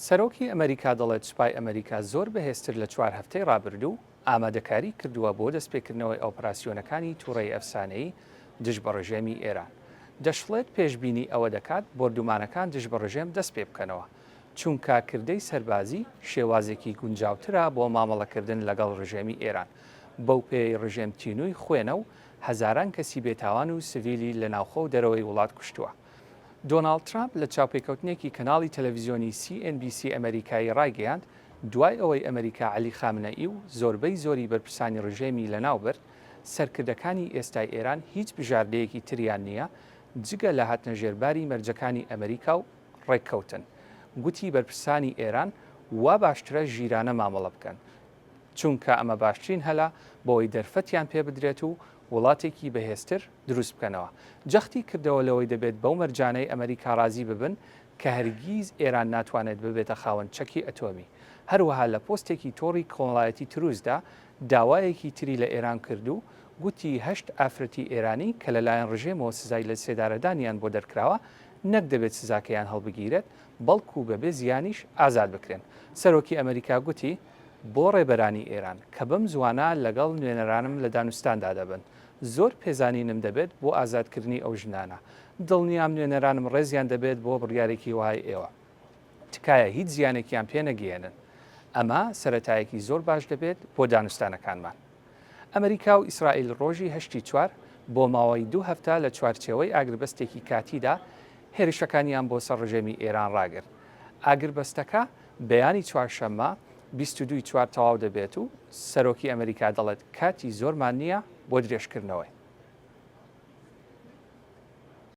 سەرۆکی ئەمەریکا دەڵێت سوپای ئەمەریکا زۆر بەهێزتر لە چوار هەفتەی ڕابردوو ئامادەکاری کردووە بۆ دەستپێکردنەوەی ئۆپراسیۆنەکانی توڕەی ئەفسانەیی دژ بە ڕژێمی ئێران. دەشڵێت پێشبینی ئەوە دەکات بۆردومانەکان دژ بە ڕژێم دەستپێبکەنەوە، چونکە کردەی سەربازی شێوازێکی گونجاوترە بۆ مامەڵەکردن لەگەڵ ڕژێمی ئێران، بەوپێیەی ڕژێم تینووی خوێنە و هەزاران کەسی بێتاوان و سڤیلی لە ناوخۆ و دەرەوەی وڵات کوشتووە. دۆناڵد ترامپ لە چاوپێکەوتنێکی کەناڵی تەلەڤیزیۆنی سی ئێن بی سی ئەمەریکایی ڕایگەیاند، دوای ئەوەی ئەمەریکا عەلی خامنەئی و زۆربەی زۆری بەرپرسانی ڕژێمی لەناوبرد، سەرکردەکانی ئێستای ئێران هیچ بژاردەیەکی تریان نییە جگە لە هاتنە ژێرباری مەرجەکانی ئەمەریکا و ڕێککەوتن. گوتی بەرپرسانی ئێران وا باشترە ژیرانە مامەڵە بکەن، چونکە ئەمە باشترین هەلە بۆوەی دەرفەتیان پێبدرێت و وڵاتێکی بەهێزتر دروست بکەنەوە. جەختی کردەوە لەوەی دەبێت بەو مەرجانەی ئەمەریکا ڕازی ببن کە هەرگیز ئێران ناتوانێت ببێتە خاوەن چەکی ئەتۆمی. هەروەها لە پۆستێکی تۆڕی کۆمەڵایەتی تروسدا داوایەکی تری لە ئێران کرد و گوتی هەشت ئافرەتی ئێرانی کە لەلایەن ڕژێمەوە سزای لەسێدارەدانیان بۆ دەرکراوە نەک دەبێت سزاکەیان هەڵبگیرێت بەڵکو بەبێ زیانیش ئازاد بکرێن. سەرۆکی ئەمەریکا گوتی، بۆ ڕێبەرانی ئێران، کە بەم زووانە لەگەڵ نوێنەرانم لە دانوستاندا دەبن، زۆر پێزانینم دەبێت بۆ ئازادکردنی ئەو ژنانە. دڵنیام نوێنەرانم ڕێزیان دەبێت بۆ بڕیارێکی وەهای ئێوە. تکایە هیچ زیانێکیان پێ نەگەیەنن. ئەمە سەرەتایەکی زۆر باش دەبێت بۆ دانوستانەکانمان. ئەمریکا و ئیسرائیل ڕۆژی هەشتی چوار بۆ ماوەی دوو هەفتە لە چوارچێوەی ئاگربەستێکی کاتیدا هێرشەکانیان بۆ سەر ڕژێمی ئێران ڕاگرت. ئاگربەستەکە بەیانی چوارشەممە 22 ی چوار تەواو دەبێت و سەرۆکی ئەمریکا دەڵێت کاتی زۆرمان نییە بۆ درێژکردنەوەی.